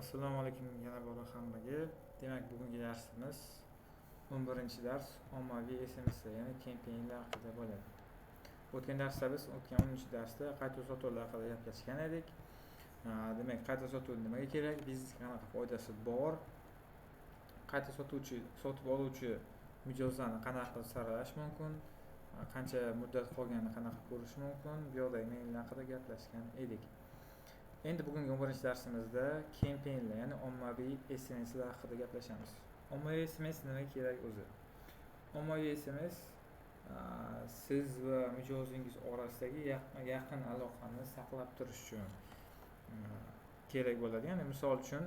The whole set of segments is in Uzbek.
Assalomu alaykum yana bor hammaga. Demak, bugungi darsimiz 11-dars ommaviy SMS, ya'ni campaignlar haqida bo'ladi. O'tgan darsda biz o'tgan 10-darsda qayta sotuvlar haqida gaplashgan edik. Demak, qayta sotuv nimaga kerak, biznesga qanaqa foydasi bor, qayta sotuvchi, sotib oluvchi mijozlarni qanaqa qilib saralash mumkin, qancha muddat qolganini qanaqa ko'rish mumkin, bu yoqdagi menlar haqida gaplashgan edik. Endi bugungi 11-darsimizda campaignlar, ya'ni ommaviy SMSlar haqida gaplashamiz. Ommaviy SMS nimaga kerak o'zi? Ommaviy SMS siz va mijozingiz orasidagi yaqin aloqani saqlab turish uchun kerak bo'ladi. Ya'ni misol uchun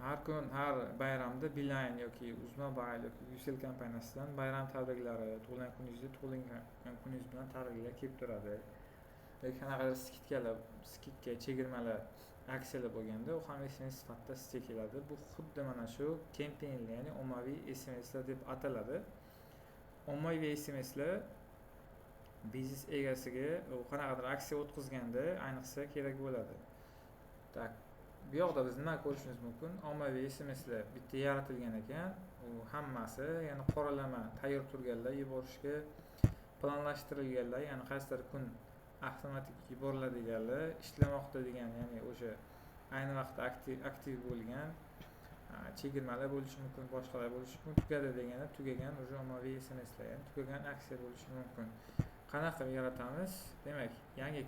har kun, har bayramda Beeline yoki Uzmobile yoki Ucell kompaniyasidan bayram tabriklari, tug'ilgan kuningizda tug'ilgan kuningiz bilan tabriklar kelib turadi. Yoki qanaqadir skidka, chegirmalar, aksiyalar bo'lganda u ham SMS sifatida sizga keladi. Bu xuddi mana shu campaignlar, ya'ni ommaviy SMSlar deb ataladi. Ommaviy SMSlar biznes egasiga u qanaqadir aksiya o'tkazganda ayniqsa kerak bo'ladi. Tak, bu yoqda biz nima ko'rishimiz mumkin? Ommaviy SMSlar bitta yaratilgan ekan, u hammasi, ya'ni qoralama tayyor turganlar, yuborishga planlashtirilganlar, ya'ni qaysidir kun avtomatik yuboriladiganlar, ishlamoqda degan, ya'ni o'sha ayni vaqtda aktiv bo'lgan chegirmalar bo'lishi mumkin, boshqalar bo'lishi mumkin. Tugadi degani tugagan o'sha ommaviy SMSlar, ya'ni tugagan aksiya bo'lishi mumkin. Qanaqa qilib yaratamiz? Demak, yangi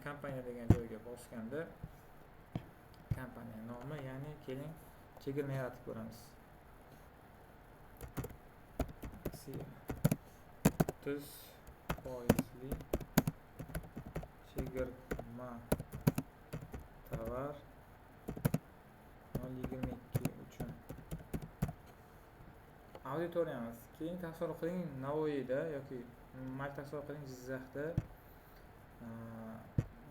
kompaniya degan joyga bosganda kompaniya nomi, ya'ni keling chegirma yaratib ko'ramiz. 30% chegirma tovar 0.22 uchun. Auditoriyamiz. Keyin tasavvur qiling, Navoiyda yoki mayli tasavvur qiling Jizzaxda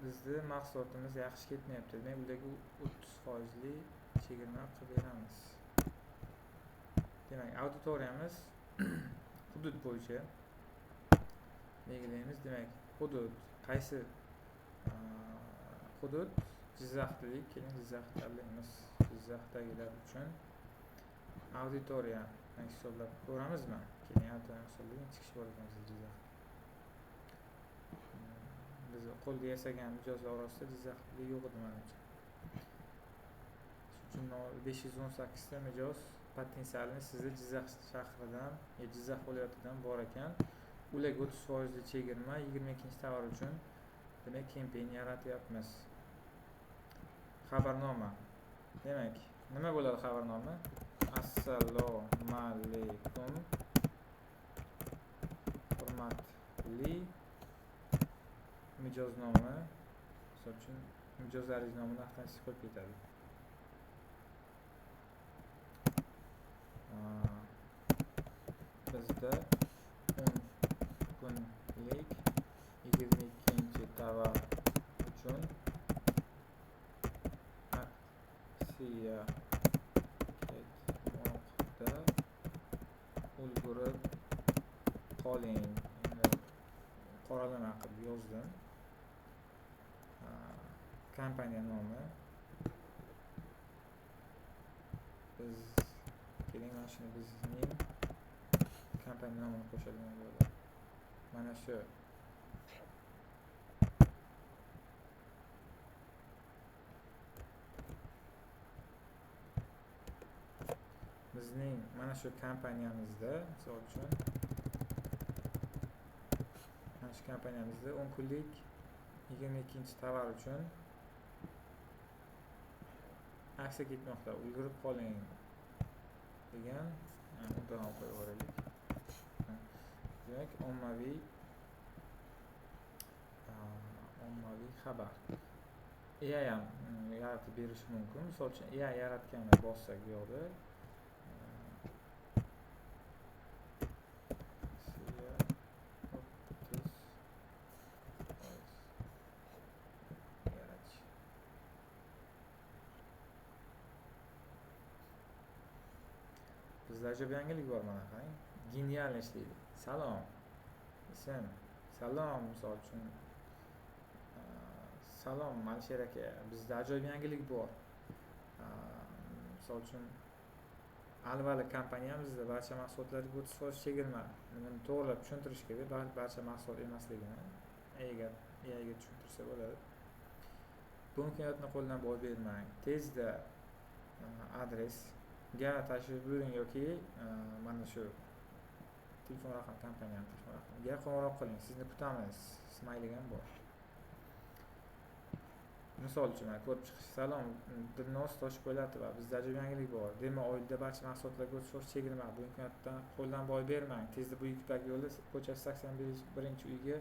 bizni mahsulotimiz yaxshi ketmayapti. Demak, ularga 30% chegirma qilib beramiz. Demak, auditoriyamiz hudud bo'yicha belgilaymiz. Demak, hudud qaysi hudud? Jizzax dedik. Keling Jizzax tanlaymiz. Jizzaxdagilar uchun auditoriya hisoblab ko'ramizmi? Keling auditoriya hisoblaylik. Necha kishi bor ekan bizda Jizzaxda? Biz qo'lda yasagan mijozlar orasida Jizzaxda yo'q edi menimcha. Shuning uchun 518 ta mijoz potensialni sizda Jizzax shahridan yo Jizzax viloyatidan bor ekan. Ularga 30% chegirma 22-tovar uchun demak campaign yaratyapmiz. Xabarnoma. Demak, nima bo'ladi xabarnoma? Assalomu alaykum hurmatli mijoz nomi, misol uchun mijozlaringiz nomini avtomatik qo'yib ketadi. Bizda 10 kunlik 22-tovar uchun aksiya ketmoqda, ulgurib qoling. Endi qoralama qilib yozdim. Kompaniya nomi. Biz keling mana shuni bizning kompaniya nomini qo'shadigan bo'ladi. Mana shu bizning mana shu kompaniyamizda, misol uchun mana shu kompaniyamizda 10 kunlik 22-tovar uchun aksiya ketmoqda, ulgurib qoling degan undan ham qo'yib yuboraylik. Demak, ommaviy xabar. AI ham yaratib berishi mumkin. Misol uchun AI yaratganni bossak bu yoqda aksiya 30% yaratish. Bizda ajoyib yangilik bor, mana qarang. Genial ishlaydi. Salom. Ism. Salom, misol uchun salom Alisher aka, bizda ajoyib yangilik bor. Misol uchun, Alvali kompaniyamizda barcha mahsulotlarga 30% chegirma. Buni to'g'rilab tushuntirish kerak, barcha mahsulot emasligini AIga tushuntirsa bo'ladi. Bu imkoniyatni qo'ldan boy bermang. Tezda adresga tashrif buyuring yoki mana shu telefon raqam, kompaniyani telefon raqamiga qo'ng'iroq qiling. Sizni kutamiz. Smaylik ham bor. Misol uchun, mana ko'rib chiqish. Salom, Dilnoz Toshpo'latova, bizda ajoyib yangilik bor. Demo oyida barcha mahsulotlarga 30% chegirma. Bu imkoniyatdan qo'ldan boy bermang. Tezda Buyuk Ipak yo'li ko'chasi 81-uyga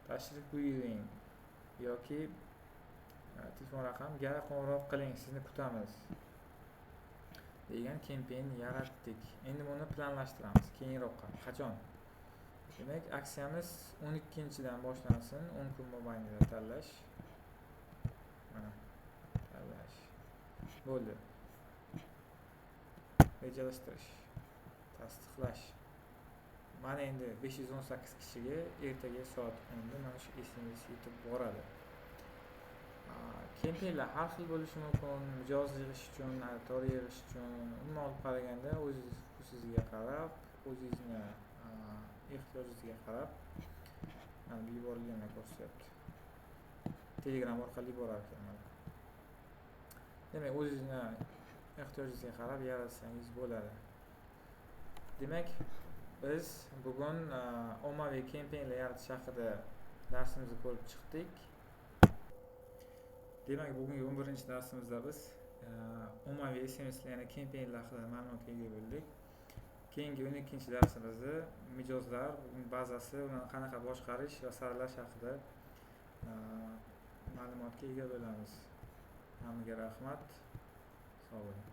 tashrif buyuring yoki telefon raqamiga qo'ng'iroq qiling. Sizni kutamiz degan campaign yaratdik. Endi buni planlashtiramiz keyinroqqa. Qachon? Demak, aksiyamiz 12-dan boshlansin, 10 kun mobaynida tanlash. Mana tanlash. Bo'ldi. Rejalashtirish, tasdiqlash. Mana endi 518 kishiga ertaga soat 10 da mana shu SMS yetib boradi. Campaignlar har xil bo'lishi mumkin, mijoz yig'ish uchun, auditoriya yig'ish uchun. Umuman olib qaraganda, o'zingiz vkusingizga qarab, o'zingizni ehtiyojingizga qarab, mana bu yuborilganini ko'rsatyapti. Telegram orqali yuborar ekan mana. Demak, o'zingizni ehtiyojingizga qarab yaratsangiz bo'ladi. Demak, biz bugun ommaviy campaignlar yaratish haqida darsimizni ko'rib chiqdik. Demak, bugungi 11-darsimizda biz ommaviy SMS, ya'ni campaignlar haqida ma'lumotga ega bo'ldik. Keyingi 12-darsimizda mijozlar bazasi, uni qanaqa boshqarish va saralash haqida ma'lumotga ega bo'lamiz. Hammaga rahmat. Sog' bo'ling.